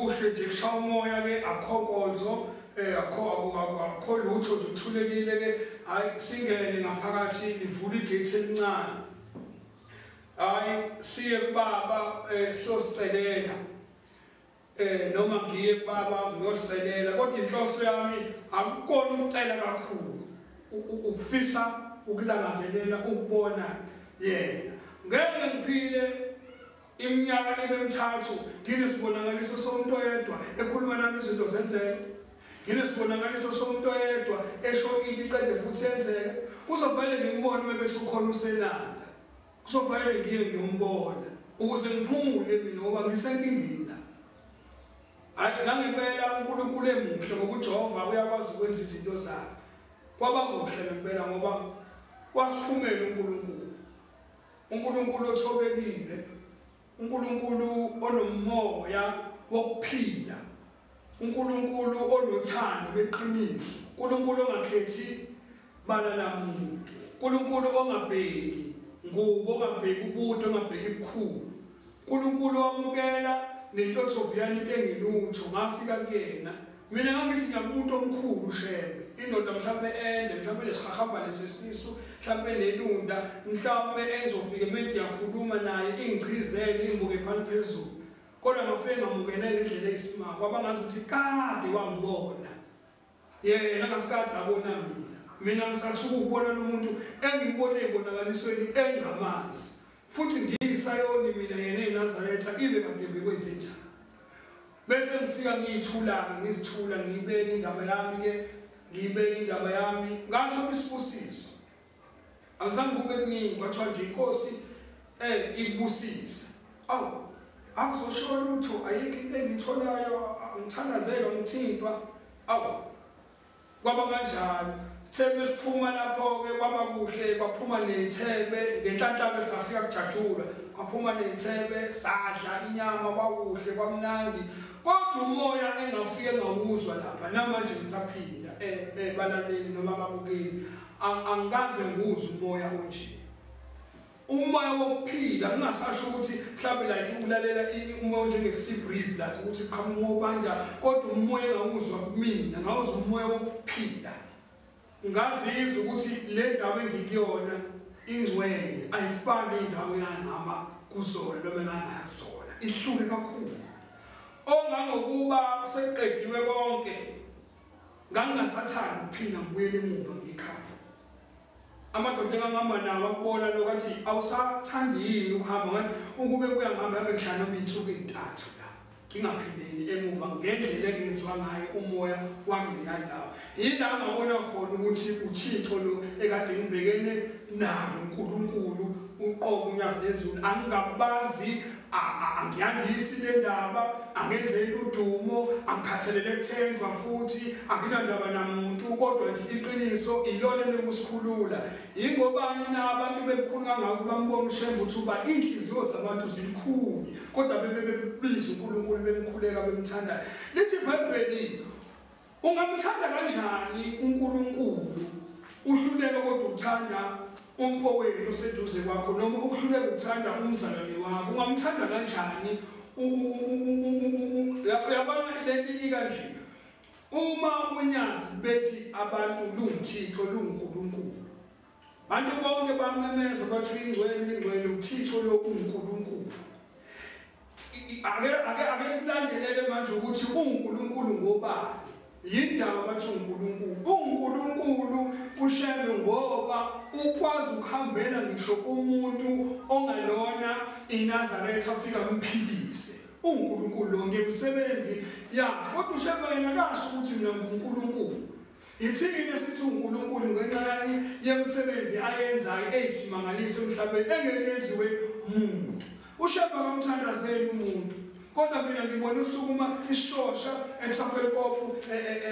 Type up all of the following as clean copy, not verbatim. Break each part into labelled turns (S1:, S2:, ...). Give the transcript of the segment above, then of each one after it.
S1: Kukuhle nje kushaya umoya ke, akho nkonzo, akho lutho nje, kuthulekile ke. Hayi, singene ngaphakathi, livula igate elincane. Hayi, siye kubaba siyosicelela, noma ngiye kubaba ngiyosicelela, kodwa inhloso yami akukona ukucela kakhulu, ukufisa ukulangazelela ukubona yena. Ngeke ngiphile iminyaka emithathu nginesibonakaliso somuntu oyedwa ekhuluma nami izinto zenzeke, nginesibonakaliso somuntu oyedwa esho into iqede futhi yenzeke. Kuzofanele ngimbone uma bethi ukhona usenanda, kuzofanele ngiye ngiyombona ukuze ngiphumule mina ngoba ngisenkingeni la. Hayi, nangempela uNkulunkulu emuhle ngoba uJehova uyakwazi ukwenza izinto zakhe. Kwaba kuhle ngempela ngoba wasiphumela uNkulunkulu, uNkulunkulu othobekile, uNkulunkulu onomoya wokuphila, uNkulunkulu onothando lweqiniso, uNkulunkulu ongakhethi bala lamuntu, uNkulunkulu ongabheki ngubo, ongabheki ubude, ongabheki ubukhulu, uNkulunkulu wamukela nentothoviyana into engelutho. Ngafika kuyena mina ngangithi ngiyamuntu omkhulu uShembe, indoda mhlawumbe ende, mhlawumbe nesihahamba nesesisu, mhlawumbe nelunda, mhlawumbe engizofika mina ngiyakhuluma naye ingichizele ingibuke phansi phezulu, kodwa ngafike ngamukele ngendlela eyisimanga. Kwaba ngathi ukuthi kade wangibona yena, ngathi kade abona mina. Mina ngisathuka ukubona lo muntu engimbone ebonakalisweni engamazi, futhi ngiyisayoni mina, yena eNazaretha, ibe kade bekwenze njani. Bese ngifika ngiyithula-ke, ngizithula, ngiyibeka indaba yami-ke, ngiyibeka indaba yami. Ngathola isibusiso, angizange kube kuningi, kwathiwa nje inkosi ikubusise. Awu, akuzosho lutho, ayikho into engiyitholayo, angithandazelwa, ngithintwa. Awu, kwaba kanjalo. Thebe siphuma lapho-ke kwaba kuhle, kwaphuma ney'thebe ngenhlanhla safika kujatshulwa, kwaphuma ney'thebe, sadla inyama, kwakuhle kwamnandi. Kodwa umoya engafike ngawuzwa lapha namanje ngisaphila, balaleli noma ababukeli, angikaze nguzwe umoya onje, umoya wokuphila. Ngingasasho ukuthi mhlawumbe like ukulalela umoya onjenge-sea breeze, like ukuthi qhamuka umoya obanda, kodwa umoya engawuzwa kumina, ngawuzwa umoya wokuphila. Ngazizwa ukuthi le ndawo engikuyona ingcwele, ayifani indawo engangihamba kuzona noma engangaya kuzona, ihluke kakhulu. Ongangokuba sekuqediwe konke, ngangingasathandi ukuphinda ngibuyele emuva ngikhaya. Amadoda engangihamba nawo akubona lokho, athi awusathandi yini ukuhamba? Ngathi ukube kuyangihamba ngabe ngihlala noma iy'nsuku ey'ntathu la, ngingaphindeli emuva ngendlela engizwa ngayo umoya wakuleya ndawo. Yila ngabona khona ukuthi uThixo lo ekade ngibhekene naye, uNkulunkulu uqobo uNyazi lezulu. Angingabazi, angiyandisi le ndaba, angenzeli udumo, angikhathalele kuthenjwa futhi anginandaba namuntu, kodwa nje iqiniso ilona elikusikhulula. Yingobani na abantu bebukhulu kangaka bambona uShembe ukuthi uba inhliziyo zabantu zilikhuni, kodwa bebebiza uNkulunkulu bemkhuleka bemthanda. Lithi iBhayibheli, ungamthanda kanjani uNkulunkulu uhluleke kodwa ukuthanda umfowenu oseduze kwakho, noma ukuhluleka ukuthanda umzalwane wakho? Ungamthanda kanjani? Uyabona lento ikanje, uma unyazi bethi abantu lunguThixo, lunguNkulunkulu, bantu bonke bamemeza bathi ingcwele, ingcwele, uThixo lo uNkulunkulu. Ake kulandelele manje ukuthi uNkulunkulu ngobani, yindaba bathi uNkulunkulu. UNkulunkulu uShembe ngoba ukwazi ukuhambela ngisho umuntu ongalona iNazaretha afika amphilise. uNkulunkulu lo ngemisebenzi yakhe. Kodwa uShembe yena kasho ukuthi mina nguNkulunkulu. Ithini esithi uNkulunkulu ngenxa yani yemisebenzi ayenzayo eyisimangaliso emhlabeni engeke yenziwe muntu. uShembe akamthandazeli umuntu, kodwa mina ngibona usukuma isishosha eTafelkop,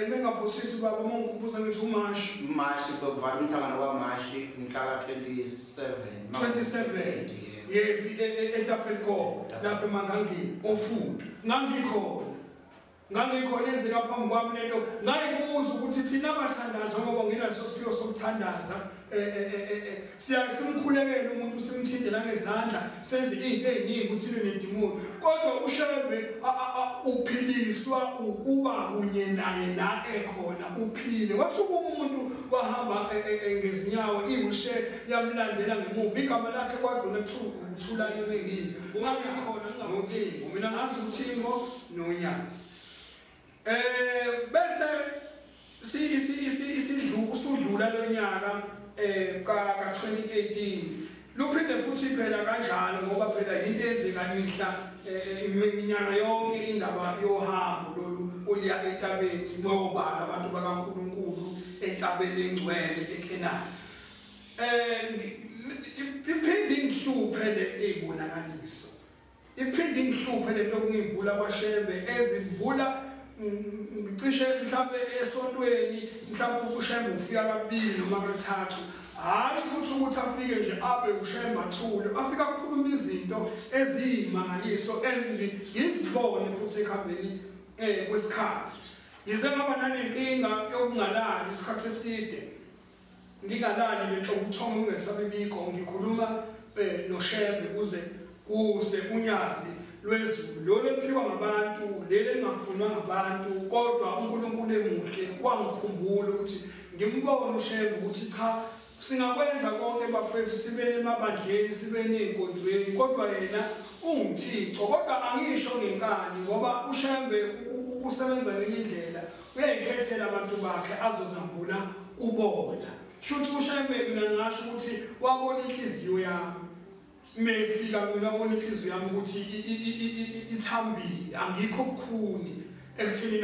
S1: mengaphosisi baba uma ngikhumbuza ngithi uMashi.
S2: Mashi, bekuvala umhlangano kwaMashi mhla ka-27.
S1: 27, yes, eTafelkop lapha eMangangeni ofudu, ngangikhona. Ngangikhona enzeka phambi kwami lento, ngayibuza ukuthi thina abathandaza ngoba nginaso siphiwo sokuthandaza, siya simkhulekele umuntu simthinte la ngezandla senze into eziningi usilwe nedimoni, kodwa uShembe uphiliswa ukuba kunye naye la ekhona uphile. Wasukuma umuntu wahamba ngezinyawo, i-wheelchair yamlandela ngemuva, igama lakhe kwagcina kuthiwa uThulani Mengile. Ungangikhona ngothingo, mina ngazi uthingo noNyazi. Bese usudlula lonyaka ka 2018 luphinde futhi phela kanjalo, ngoba phela into eyenzeka imihla iminyaka yonke indaba yohambo lolu oluya entabeni bobala abantu bakaNkulunkulu entabeni engcwele eKhenani. Iphinde ingihluphe le eyibonakaliso, iphinde ingihluphe lento kungimbula kwaShembe ezimbula ngicishe mhlambe esontweni, mhlambe uShembe ufika kabili noma kathathu. Hayi futhi ukuthi afike nje abe uShembe athule, afika akhuluma izinto eziyimangaliso and ngizibone futhi ekuhambeni kwesikhathi. Yize ngaba nanenkinga yokungalali isikhathi eside, ngingalali ngenxa yokuthonga kungesabibikho, ngikhuluma noShembe kuze kuse uNyazi lwezulu lolu eliphiwa ngabantu, leli elingafunwa ngabantu, kodwa uNkulunkulu emuhle wangikhumbula ukuthi ngimbone uShembe ukuthi cha, singakwenza konke bafethu, sibe emabandleni, sibe ey'nkonzweni, kodwa yena unguThixo. Kodwa angisho ngenkani ngoba uShembe usebenza ngenye indlela, uyayikhethela abantu bakhe azozambula kubona. Shuthi uShembe mina ngasho ukuthi wabona inhliziyo yami mefika mina, wabona inhliziyo yami ukuthi ithambile, angikho bukhuni ekutheni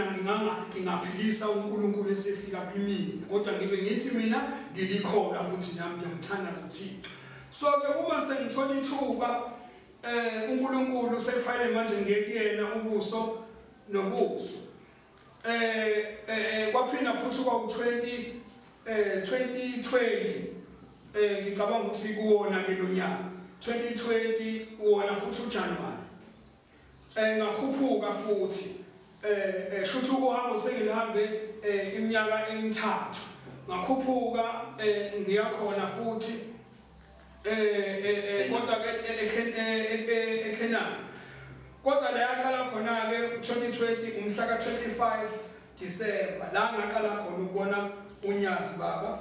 S1: ngingaphilisa uNkulunkulu esefika kimina, kodwa ngibe ngithi mina ngilikholwa futhi nami ngiyamthandaza uThixo. So ke uma sengithola ithuba uNkulunkulu sekufanele manje ngiyekuyena ubuso nobuso. Kwaphinda futhi kwa 2020 ngicabanga ukuthi kuwona ke lonyaka 2020 wona futhi uJanuary ngakhuphuka futhi shuthi uhambo sengilihambe iminyaka emithathu, ngakhuphuka ngiyakhona futhi kodwa ke eKhenani. Kodwa la yaqala khona ke 2020 umhla ka 25 December la ngaqala khona ukubona uNyazi baba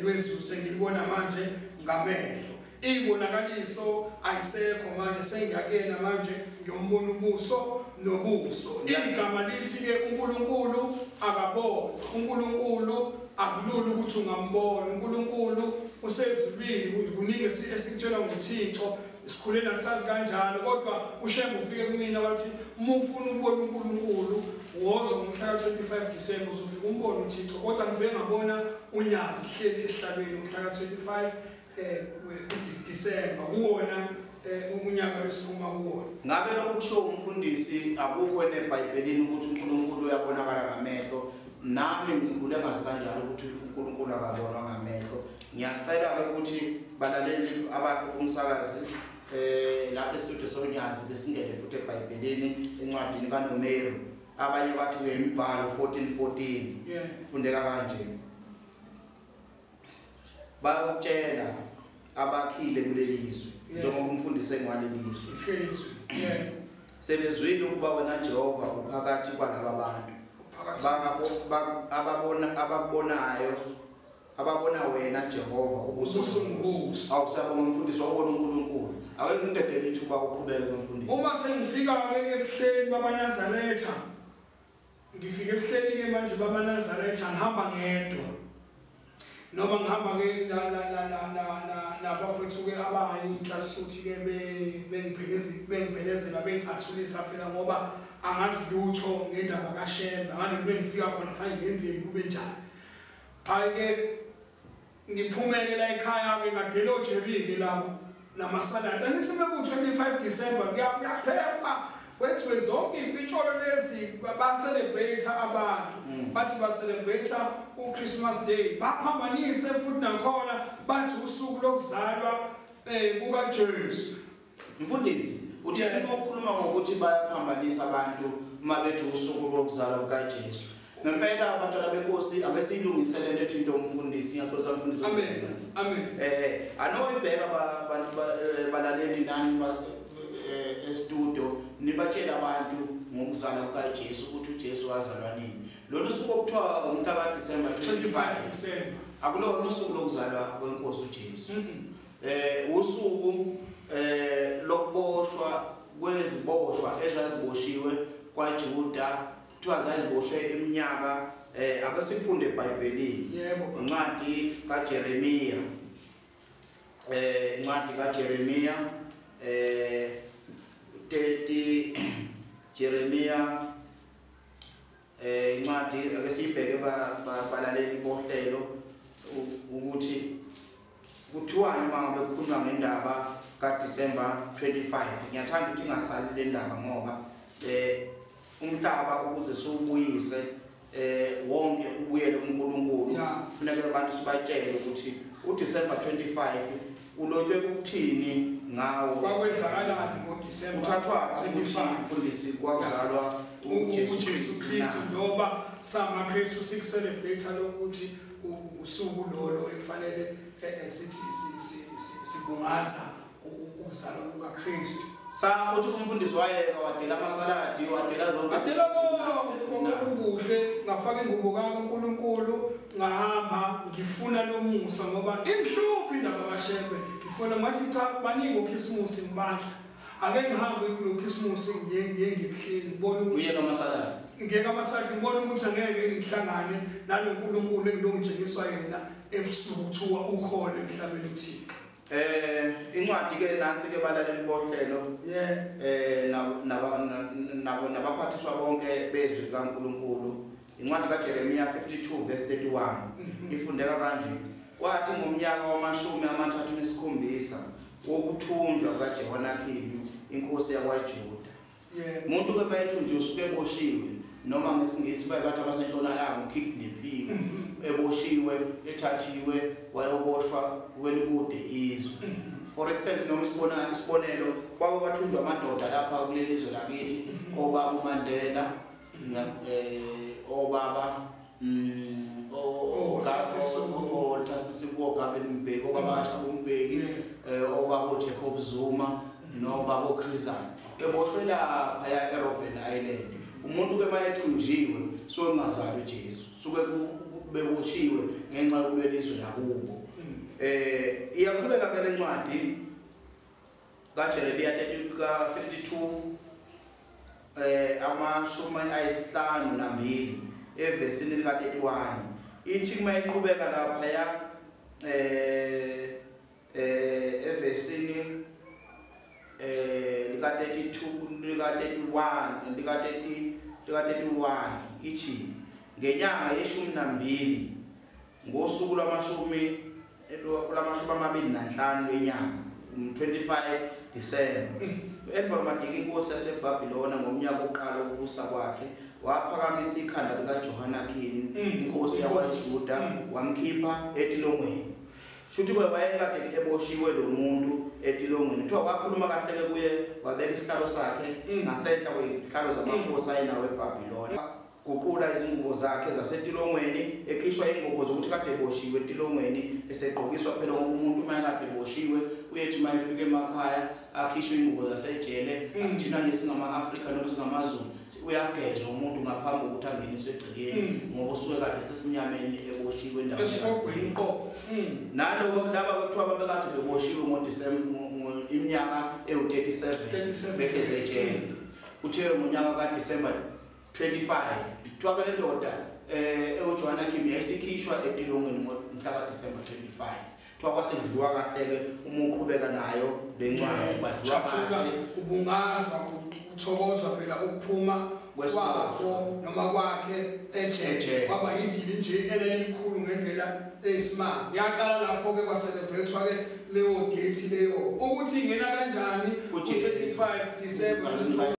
S1: lwezulu, sengilibona manje ngamehlo. Ibonakaliso ayisekho manje, sengiyakena manje ngiyombona ubuso nobuso. Igama lithi ke uNkulunkulu akabonwa, uNkulunkulu akulula ukuthi ungambona, uNkulunkulu usezulwini, kuningi esikutshelwa nguThixo, sikhule nasazi kanjalo. Kodwa uShembe ufike kumina wathi uma ufuna ukubona uNkulunkulu woza ngomhla ka-25 December uzofika umbone uThixo. Kodwa ngifike ngabona uNyazi hleli esihlalweni umhla ka-25 December kuwona unyaka lesiphuma kuwona.
S2: Ngabe lokho kusho umfundisi akukho eBhayibhelini ukuthi uNkulunkulu uyabonakala ngamehlo? Nami ngikhule ngazi kanjalo ukuthi uNkulunkulu akabonwa ngamehlo. Ngiyacela ke ukuthi balaleli abahle kumsakazi lapha e-studio soNyazi besingene futhi eBhayibhelini encwadini kaNomeri, abanye bathi ngemibhalo 14:14. Fundeka kanje: bayokutshela abakhile kuleli zwe, njengoba umfundisi engwaleli zwe, sebezwile ukuba wena Jehova uphakathi kwalaba bantu abakubonayo, ababona wena Jehova ubuso nobuso. Awusabonga umfundisi, wabona uNkulunkulu. Ake ngidedele ithuba uqhubeke umfundisi.
S1: Uma sengifika ke ebuhleni babaNazaretha, ngifike ebuhleni ke manje babaNazaretha, ngihamba ngedwa noma ngihamba ke la la la la la labafethu ke abayinhlisuthi ke bengiphelezela bengicathulisa phela, ngoba angazi lutho ngendaba kaShembe, ngani bengifika khona fanele ngenzeni kube njani. Hayi ke ngiphumeke la ekhaya ke ngadela oJerry ke labo namasaladi. Angithi meku 25 December kuyaphepha kwethiwe zonke impitsholo lezi, ba celebrate abantu, bathi ba celebrate uChristmas Day, baphambanise futhi nakhona bathi usuku lokuzalwa kukaJesu.
S2: Mfundisi, uthi uma ukhuluma ngokuthi bayaphambanisa abantu uma bethi usuku lokuzalwa kukaJesu. Ngempela abantwana benkosi ake siyilungise lento ethinta umfundisi, ngiyaxolisa mfundisi.
S1: Amen. Amen.
S2: Anoyibheka abantu balaleli nani e-studio nibatshela abantu ngokuzalwa kukaJesu ukuthi uJesu wazalwa nini. Lolu suku okuthiwa umhla kaDecember
S1: 25 December
S2: akulona usuku lokuzalwa kwenkosi uJesu. Usuku lokuboshwa kweziboshwa ezaziboshiwe kwaJuda, kuthiwa zaziboshwe iminyaka. Ake sifunde eBhayibhelini.
S1: Yebo.
S2: Incwadi kaJeremiya. Incwadi kaJeremiya 30 Jeremiya, incwadi ake siyibheke balaleli bohlelo ukuthi kuthiwani uma ngabe kukhulunywa ngendaba kaDecember 25. Ngiyathanda ukuthi ingasali le ndaba ngoba umhlaba ukuze siwubuyise wonke ubuyele kuNkulunkulu, kufuneka abantu sibatshele ukuthi uDecember 25 ulotshwe ukuthini ngawo,
S1: kwakwenzakalani ngoDecember,
S2: uthathwa 25 mfundisi kwakuzalwa uJesu
S1: Kristu. Njengoba samaKristu sikucelebrate lokuthi usuku lolo ekufanele sithi sibungaza ukuzalwa kukaKristu.
S2: Sa uthi umfundisi wayeka wadela amasaladi, wadela zonke,
S1: wadela konke okuhle, ngafaka ingubo kaNkulunkulu, ngahamba ngifuna lomusa ngoba inhluphi indaba kaShembe. Ngifuna ngathi cha, baningi uKhisimusi ngibandla, ake ngihambe kuloKhisimusi ngiye ngibuhleli ngibone ukuthi
S2: uyeka amasaladi,
S1: ngiyeka amasaladi, ngibone ukuthi angeke ngihlangane naloNkulunkulu engilongitshengiswa yena ebusuku kuthiwa ukhona emhlabeni uThixo.
S2: Incwadi ke nansi ke balaleli bohlelo, nabo nabaphathiswa bonke bezwi likaNkulunkulu. Incwadi kaJeremiya 52 verse 31 ifundeka kanje: kwathi ngomnyaka wama-37 wokuthunjwa kukaJehoyakhimi inkosi yakwaJuda. Umuntu ke mayethunjiwe usuke eboshiwe, noma ngesiNgisi bathi abasentshonalanga ukidnapiwe, eboshiwe, ethathiwe wayoboshwa kwelikude izwe. For instance, noma sibona isibonelo, kwake kwathunjwa amadoda lapha kuleli zwe lakithi, obaba uMandela, obaba oThasisiwe, Govan Mbeki, obaba Thabo Mbeki, obaba uJacob Zuma nobaba uChris Hani, beboshwe lapha eRobben Island. Umuntu ke mayethunjiwe suke kungazalwa uJesu, suke beboshiwe ngenxa yokulwela izwe lakubo. Iyaqhubeka ke lencwadi kaJeremiya 52 52 evesini lika 31, ithi uma iqhubeka lapha ya evesini lika 32 lika 31 lika 30 lika 31 ithi ngenyanga ye-12 ngosuku lwama-25 lwenyanga, 25 December, u-Edward Madiki inkosi yaseBhabhilona ngomnyaka wokuqala wokubusa kwakhe waphakamisa ikhanda likaJehoyakhini inkosi yakwaJuda, wamkhipha etilongweni. Shuthi ke wayekade eboshiwe lo muntu etilongweni. Kuthiwa wakhuluma kahle ke kuye, wabeka isihlalo sakhe ngasenhla kwezihlalo zamakhosi ayenawo eBhabhilona. Guqula izingubo zakhe zasetilongweni, ekhishwa ingubo zokuthi kade eboshiwe etilongweni, esegqokiswa phela ngoba umuntu uma kade eboshiwe uyethi uma efika emakhaya akhishwe ingubo zasejele. Thina nje singama-Afrika noma singamaZulu uyagezwa umuntu ngaphambi kokuthi angeniswe egcekeni, ngoba usuke kade sesimnyameni eboshiwe endaweni. Nalobo laba kuthiwa babekade beboshiwe ngoDisemba iminyaka ewu-37 behlezi ejele. Kuthiwe ngonyaka kaDisemba 25 kuthiwa ke le ndoda eyoJehoyakhimi yayisikhishwa etilongweni ngomhla kaDisemba 25. Kuthiwa kwasekudliwa kahle-ke uma uqhubeka nayo le ncwadi, badliwa kahle.
S1: Ubungaza ukuthokoza phela ukuphuma kwakho noma kwakhe ejele, kwaba yidili nje elelikhulu ngendlela eyisimanga. Yaqala lapho-ke kwacelebrate-wa ke leyo date leyo, ukuthi ingena kanjani u-25 December.